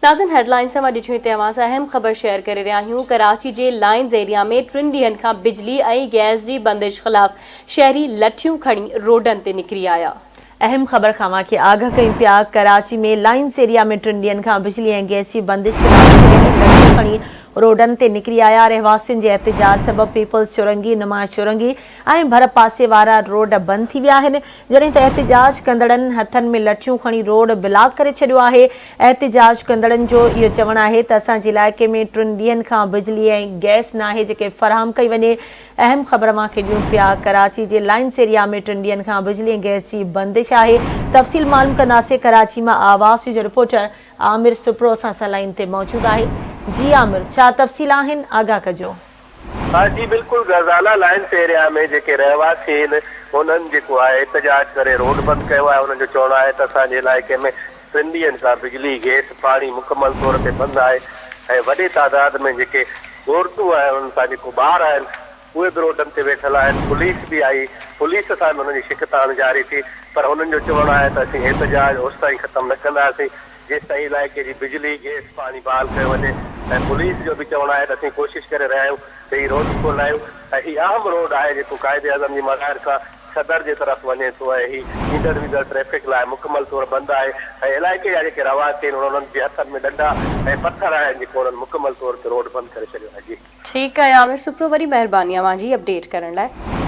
ناظرين هيڊلائنز اوهان ڏٺيون هتي اوهان سان اهم خبر شيئر ڪري رهيا آهيون ڪراچي جي لائنز ايريا ۾ ٽن ڏينهن کان بجلي ۽ گئس جي بندش خلاف شهري لٺيون کڻي روڊن تي نڪري آيا. اهم خبر کان اوهان کي آگاهه ڪيون پيا ڪراچي ۾ لائنز ايريا ۾ ٽن ڏينهن کان بجلي ۽ گئس جي بندش خلاف شهري لٺيون کڻي روڊن تي نڪري آيا رهواسين جي احتجاج سبب پيپلز چورنگي، نمائش چورنگي ۽ ڀر پاسي وارا روڊ بند ٿي ويا آهن، جڏهن ته احتجاج ڪندڙن هٿن ۾ لٺيون کڻي روڊ بلاڪ ڪري ڇڏيو آهي، احتجاج ڪندڙن جو اهو چوڻ آهي ته اسان جي علائقي ۾ ٽن ڏينهن کان بجلي ۽ گئس ناهي جيڪي فراهم ڪئي وڃي، اهم خبر اوهان کي ڏيون پيا ڪراچي جي لائنس ايريا ۾ ٽن ڏينهن کان بجلي ۽ گئس جي بندش آهي، تفصيل معلوم ڪنداسين ڪراچي مان آواز نيوز جو رپورٽر عامر سپرو اسان سان لائين تي موجود آهي، جي عامر ڇا تفصيل آهن آگاهه ڪجو. ها جي بلڪل غزالا لائنس ايريا ۾ جيڪي رهواسي آهن انهن جيڪو آهي احتجاج ڪري روڊ بند ڪيو آهي انهن جو چوڻ آهي ته اسان جي علائقي ۾ ٽن ڏينهن کان بجلي گيس پاڻي مڪمل طور تي بند آهي ۽ وڏي تعداد ۾ جيڪي عورتون آهن انهن سان جيڪو ٻار آهن اهي به روڊن تي ويٺل آهن پوليس به آئي پوليس سان به انهن جي ڇڪتاڻ جاري ٿي پر هنن جو چوڻ آهي ته اسين احتجاج اوستائين ختم نه ڪنداسين جيستائين علائقي جي بجلي، گئس، پاڻي بحال ڪيو وڃي ۽ پوليس جو به چوڻ آهي ته اسين ڪوشش ڪري رهيا آهيون ته هي روڊ کولايون ۽ هي اهم روڊ آهي جيڪو قائد اعظم جي مزار کان صدر جي طرف وڃي ٿو ۽ هي ايندڙ ويندڙ ٽريفڪ لاء مڪمل طور بند آهي ۽ علائقي جا جيڪي رهواسي آهن انهن جي هٿن ۾ ڏنڊا ۽ پٿر آهن جيڪو انهن مڪمل طور تي روڊ بند ڪري ڇڏيو آهي جي. ٺيڪ آهي عامر سپرو وڏي مهرباني اوهان جي اپڊيٽ ڪرڻ لاء.